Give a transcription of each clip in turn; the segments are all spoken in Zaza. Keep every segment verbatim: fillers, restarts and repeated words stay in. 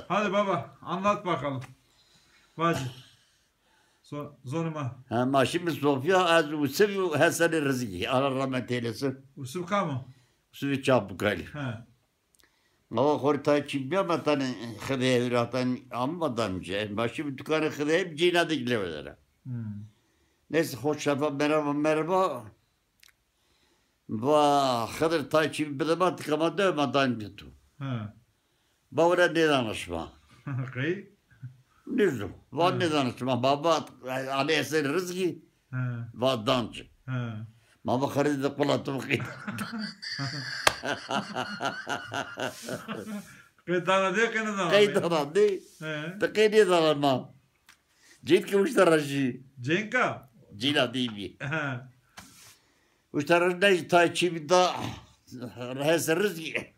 Hadi baba, anlat bakalım. Vacî. So, zonê ma. Ha, ma şîme sofîya, ez Usivî û Hesenê Rizgî. Allah rahmet eylesin. Usiv kam o? Usivî Çapukalî. He. Ma va xo rê tay çî bîya, ma tanê xidê hewratan ama ma dan ci. Ma şîme dukanê xidê, cîna de lewe dera. Hmm. Neyse, xo şefa merhaba, merhaba. Va Xidir, tay çî bide ma, tika ma dewe ma dan ci to. He. Va wele nêdana şima. Qey? Nêzon. Va nêdana şima. Ma va Alî Hesen Rizgî. He. Va dan ci. He. Ma va xirî de qula to qey. Qey dana dê, qey nêdana. Qey dana dê. He. Ti qey nêdana ma. Cênke uşta ra jî. Cênka? Cîna dî bî. He. Uşta ra jî tay çî bî da Hesen Rizgî. He.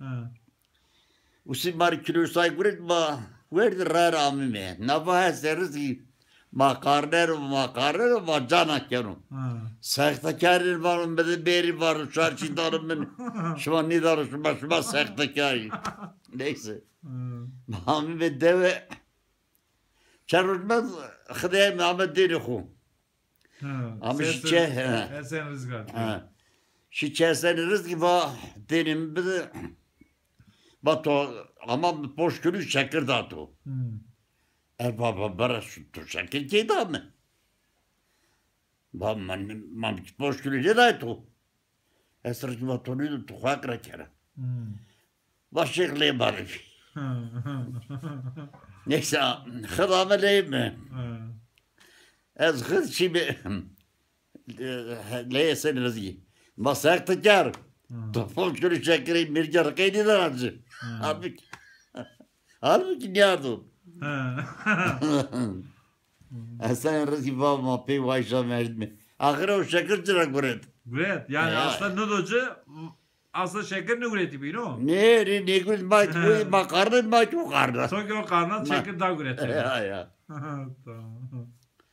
Usî ma rê kîlo say guret, ma werdî ra ra amîme. Na va Hesen Rizgî, ma qarneno, ma qarneno, ma cana keno. Ha. Sextekarî vano, mi de bêrî vano, çar çî dano min. Şima nêdano şima, şima sextekarî. Neyse. Ha. Ma amîme dewe. Çend roj mend xidê mi ame dênê xo. Ha, ame şî çê, ha. Hesen Rizgî. Ha. Şî çê Hesen Rizgî, va dênê mi bide. Va to, ama poş kîlo şekir da to. Hmm. E baba, bira, to şekir key da mi? Va ma, ma poş kîlo nêday to. Ez rikî va to nêdo, to xo heq ra kera. Hmm. Va şêx lê ma rê bî. Neyse, xid ame leyê mi. Ha. Ez xid şîme leyê Hesen Rizgî. Ma sextekar. Ha. To poş kîlo şekirê mîrge rê qey nêdana ci. Ha. Halbukî, halbukî nîyardo. Ha. Hesen Rizgî va ma pê wayşa merdimî. Axir o şekir ci ra guret. Guret. Yanî asla nêdo ci, asla şekir nêguretî bî, no? Nê, nê, nêguret, ma ki, ma qarna, ma ki o qarna. To ki o qarna şekir da guret. Ya, ya. Tamam.